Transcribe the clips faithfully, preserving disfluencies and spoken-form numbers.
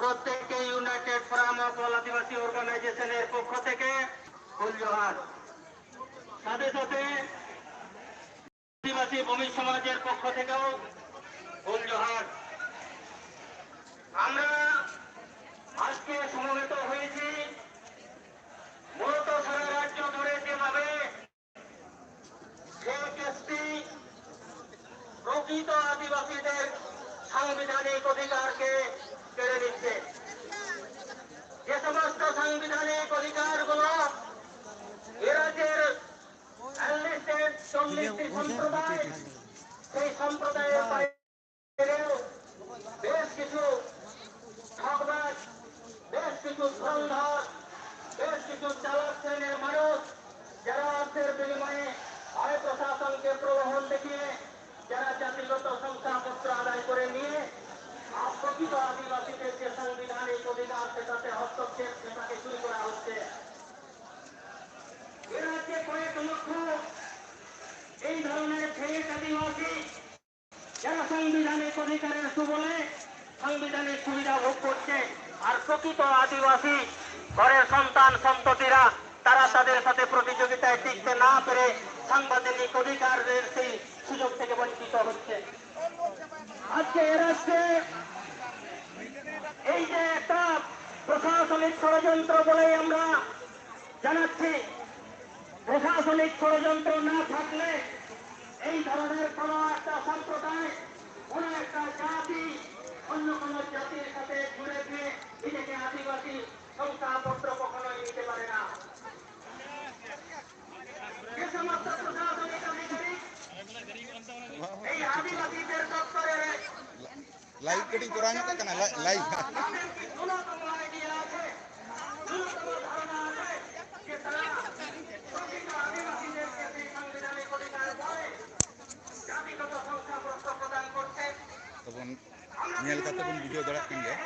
প্রত্যেককে United forum of all আদিবাসী অর্গানাইজেশনের পক্ষ থেকে ফুল জোহার। সাথে সাথে আদিবাসী ভূমি সমাজের পক্ষ থেকেও ফুল জোহার। আমরা আজকে সমবেত হয়েছি মূলত সারা রাজ্য জুড়ে যেভাবে সিএসটি প্রকৃত আদিবাসীদের সাংবিধানিক অধিকারকে কেড়ে নিচ্ছে। যে সমস্ত সাংবিধানিক অধিকারগুলো এ রাজ্যের বিয়াল্লিশটি, চল্লিশটি সম্প্রদায়, সেই সম্প্রদায়ের বাইরেও বেশ কিছু ঠকবাজ, বেশ কিছু ধুরন্ধর, বেশ কিছু চালাক শ্রেণীর মানুষ, যারা অর্থের বিনিময়ে হয় প্রশাসনকে প্রলোভন দেখিয়ে, যারা জাতিগত শংসাপত্র আদায় করে নিয়ে প্রকৃত আদিবাসীদের যে সাংবিধানিক অধিকার, সেটাতে হস্তক্ষেপ, সেটাকে চুরি করা হচ্ছে। এ রাজ্যে কয়েক লক্ষ এই ধরনের ফেক আদিবাসী, যারা সাংবিধানিক অধিকারের সুবলে সাংবিধানিক সুবিধা ভোগ করছে, আর প্রকৃত আদিবাসী ঘরের সন্তান সন্ততিরা, তারা তাদের সাথে প্রতিযোগিতায় টিকতে না পেরে সাংবিধানিক অধিকারের সেই সুযোগ থেকে বঞ্চিত হচ্ছে। আজকে এ রাজ্যে এই যে একটা প্রশাসনিক ষড়যন্ত্র বলেই আমরা জানাচ্ছি, প্রশাসনিক ষড়যন্ত্র না থাকলে এই ধরনের কোনো একটা সম্প্রদায়, কোনো একটা জাতি অন্য কোনো জাতির সাথে জুড়ে দিয়ে নিজেকে আদিবাসী শংসাপত্র কখনোই নিতে পারে না। যে সমস্ত প্রশাসনিক আধিকারিক এই আদিবাসীদের দপ্তরে লাইভ ᱠᱟᱹᱴᱤᱡ ᱠᱚᱨᱟᱣ ᱧᱚᱜ ᱠᱟᱜ ᱠᱟᱱᱟ, ᱞᱟᱭᱤᱵᱷ᱾ ᱛᱟᱵᱚᱱ ᱧᱮᱞ ᱠᱟᱛᱮ ᱵᱚᱱ ᱵᱩᱡᱷᱟᱹᱣ ᱫᱟᱲᱮᱭᱟᱜ ᱠᱟᱱ ᱜᱮᱭᱟ,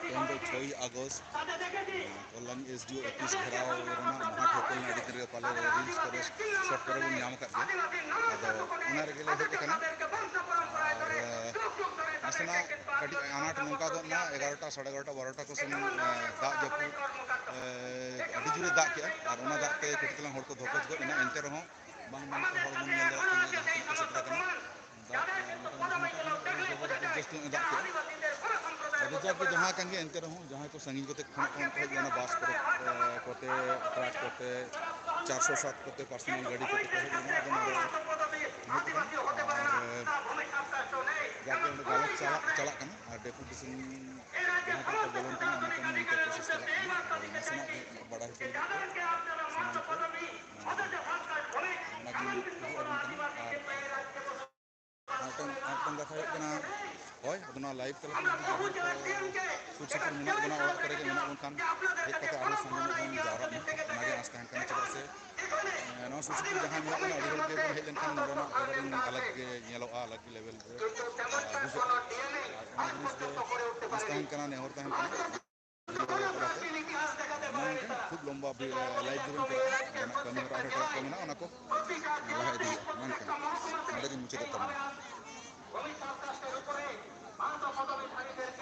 ᱛᱮᱦᱮᱧ ᱫᱚ ᱪᱷᱚᱭ ᱟᱜᱚᱥᱴ, ᱠᱚᱞᱞᱟᱱ ᱮᱥᱰᱤᱳ ᱚᱯᱷᱤᱥ ᱜᱷᱮᱨᱟᱣ ᱨᱮᱱᱟᱜ ᱢᱟᱦᱟ ᱴᱷᱟᱹᱣᱠᱟᱹ ᱞᱮᱱᱟ᱾ ᱟᱹᱰᱤ ᱫᱤᱱ ᱨᱮ ᱯᱟᱞᱮ ᱨᱤᱞᱥ ᱠᱚᱨᱮ, ᱥᱚᱨᱴ ᱠᱚᱨᱮ ᱵᱚᱱ ᱧᱟᱢ ᱟᱠᱟᱫ ᱜᱮᱭᱟ᱾ ᱟᱫᱚ ᱚᱱᱟ ᱨᱮᱜᱮ ᱞᱮ ᱦᱮᱡ ᱟᱠᱟᱱᱟ᱾ ᱟᱨ, ᱮ, ᱱᱟᱥᱮᱱᱟᱜ ᱠᱟᱹᱴᱤᱡ ᱟᱱᱟᱴ ᱱᱚᱝᱠᱟ ᱜᱚᱫ ᱮᱱᱟ, ᱮᱜᱟᱨᱚᱴᱟ, ᱥᱟᱲᱮ ᱮᱜᱟᱨᱚᱴᱟ, ᱵᱟᱨᱚᱴᱟ ᱠᱚ ᱥᱮᱱ, ᱮ, ᱫᱟᱜ ᱡᱟᱹᱯᱩᱫ, ᱮ, ᱟᱹᱰᱤ ᱡᱳᱨᱮ ᱫᱟᱜ ᱠᱮᱜᱼᱟ, ᱟᱨ ᱚᱱᱟ ᱫᱟᱜ ᱛᱮ ᱠᱟᱹᱴᱤᱡ ᱛᱟᱞᱟᱝ ᱦᱚᱲ ᱠᱚ ᱫᱷᱚᱠᱚᱡ ᱜᱚᱫ ᱮᱱᱟ᱾ ᱮᱱᱛᱮ ᱨᱮᱦᱚᱸ ᱵᱟᱝ ᱵᱟᱝᱛᱮ ᱦᱚᱲ ᱵᱚᱱ ᱧᱮᱞ ᱫᱟᱲᱮᱭᱟᱜ ᱠᱟᱱᱟ, ᱡᱟᱦᱟᱸ ᱛᱤᱱᱟᱹᱜ ᱠᱚ ᱥᱮᱴᱮᱨ ᱟᱠᱟᱱᱟ᱾ ᱫᱟᱜ, ᱮ, ᱢᱚᱴᱟᱢᱩᱴᱤ ᱡᱟᱹᱥᱛᱤ ᱧᱚᱜ ᱮ ᱫᱟᱜ ᱠᱮᱜᱼᱟ᱾ ᱟᱫᱚ ᱡᱟᱠ ᱜᱮ, ᱡᱟᱦᱟᱸ ᱠᱟᱱ ᱜᱮ, ᱮᱱᱛᱮ ᱨᱮᱦᱚᱸ ᱡᱟᱦᱟᱸᱭ ᱠᱚ ᱥᱟᱺᱜᱤᱧ ᱠᱚᱛᱮ ᱠᱷᱚᱱᱟᱜ ᱠᱚ ᱦᱮᱡ ᱞᱮᱱᱟ, ᱵᱟᱥ ᱠᱚᱨᱮ, ᱮ, ᱠᱚᱛᱮ, ᱴᱨᱟᱠ ᱠᱚᱛᱮ, ᱪᱟᱨᱥᱚ ᱥᱟᱛ ᱠᱚᱛᱮ, ᱯᱟᱨᱥᱚᱱᱟᱞ ᱜᱟᱹᱰᱤ ᱠᱚᱛᱮ ᱠᱚ ᱦᱮᱡ ᱞᱮᱱᱟ, ᱟᱫᱚ ᱱᱚᱰᱮ ᱦᱮᱡ ᱟᱠᱟᱱᱟ᱾ ᱟᱨ, ᱮ, ᱡᱟᱠ ᱜᱮ, ᱚᱸᱰᱮ ᱜᱟᱞᱚᱪ ᱪᱟᱞᱟᱜ, ᱪᱟᱞᱟᱜ ᱠᱟᱱᱟ, ᱟᱨ ᱰᱮᱯᱩᱴᱮᱥᱚᱱ ᱡᱟᱦᱟᱸ ᱠᱚ ᱵᱚᱞᱚᱱ ᱠᱟᱱᱟ, ᱚᱱᱟ ᱠᱚ ᱢᱮᱱᱛᱮ ᱯᱨᱚᱥᱮᱥ ᱪᱟᱞᱟᱜ ᱠᱟᱱᱟ᱾ ᱟᱫᱚ ᱱᱟᱥᱮᱱᱟᱜ ᱜᱮ ᱵᱟᱰᱟᱭ ᱦᱚᱪᱚ ᱞᱟᱹᱜᱤᱫ ᱛᱮ ᱥᱟᱱᱟᱢ ᱠᱚ, ᱮ, ᱚᱱᱟᱜᱤᱧ ᱩᱫᱩᱜ ᱟᱵᱚᱱ ᱠᱟᱱᱟ᱾ ᱟᱨ ᱟᱨ ᱢᱤᱫᱴᱟᱝ, ᱟᱨ ᱢᱤᱫᱴᱟᱝ ᱠᱟᱛᱷᱟ ᱦᱩᱭᱩᱜ ᱠᱟᱱᱟ, ᱦᱳᱭ, ᱟᱫᱚ ᱱᱚᱣᱟ ᱞᱟᱭᱤᱵᱷ ᱛᱟᱞᱟ ᱛᱮ ᱡᱩᱫᱤ ᱡᱟᱦᱟᱸᱭ ᱠᱚ ᱥᱩᱨ ᱥᱩᱯᱩᱨ ᱢᱮᱱᱟᱜ ᱵᱚᱱᱟ, ᱚᱲᱟᱜ ᱠᱚᱨᱮ ᱜᱮ ᱢᱮᱱᱟᱜ ᱵᱚᱱ ᱠᱷᱟᱱ, ᱦᱮᱡ ᱠᱟᱛᱮ ᱟᱨᱦᱚᱸ ᱥᱟᱸᱜᱮ ᱧᱚᱜ ᱵᱚᱱ ᱡᱟᱣᱨᱟᱜ ᱢᱟ, ᱚᱱᱟᱜᱮ ᱟᱸᱥ ᱛᱟᱦᱮᱱ ᱠᱟᱱᱟ᱾ ᱪᱮᱫᱟᱜ ᱥᱮ, ᱮᱸ, ᱱᱚᱣᱟ ᱥᱩᱨ ᱥᱩᱯᱩᱨ ᱡᱟᱦᱟᱸᱭ ᱢᱮᱱᱟᱜ ᱵᱚᱱᱟ, ᱟᱹᱰᱤ ᱦᱚᱲ ᱜᱮᱵᱚᱱ ᱦᱮᱡ ᱞᱮᱱᱠᱷᱟᱱ ᱱᱚᱰᱮᱱᱟᱜ ᱜᱮᱫᱟᱨᱤᱝ ᱟᱞᱟᱜᱽ ᱜᱮ ᱧᱮᱞᱚᱜᱼᱟ, ᱟᱞᱟᱜᱽ ᱜᱮ ᱞᱮᱵᱮᱞ ᱨᱮ, ᱟᱸ, ᱵᱩᱡᱷᱟᱹᱜᱼᱟ᱾ ᱟᱨ ᱚᱱᱟ ᱡᱤᱱᱤᱥ ᱜᱮ ᱟᱸᱥ ᱛᱟᱦᱮᱱ ᱠᱟᱱᱟ, ᱱᱮᱦᱚᱨ ᱛᱟᱦᱮᱱ ᱠᱟᱱᱟ᱾ ᱢᱟᱲᱟᱝ ᱛᱮ ᱠᱷᱩᱵ ᱞᱚᱢᱵᱟ ᱵᱷᱤ-, ᱞᱟᱭᱤᱵᱷ ᱡᱩᱫᱤᱢ ᱪᱟᱞᱟᱜᱼᱟ, ᱚᱸᱰᱮᱱᱟᱜ ᱠᱟᱹᱢᱤ ᱦᱚᱨᱟ ᱟᱨᱦᱚᱸ ᱮᱴᱟᱜ ᱠᱚ ᱢᱮᱱᱟᱜᱼᱟ, ᱚᱱᱟ ᱠᱚ ᱞᱟᱦᱟ ᱤᱫᱤ ᱦᱩᱭᱩᱜᱼᱟ᱾ ᱢᱮᱱᱠᱷᱟᱱ ᱱᱚᱰᱮ ᱜᱤᱧ ᱢᱩᱪᱟᱹᱫᱮᱫ ᱛᱟᱵᱚᱱᱟ᱾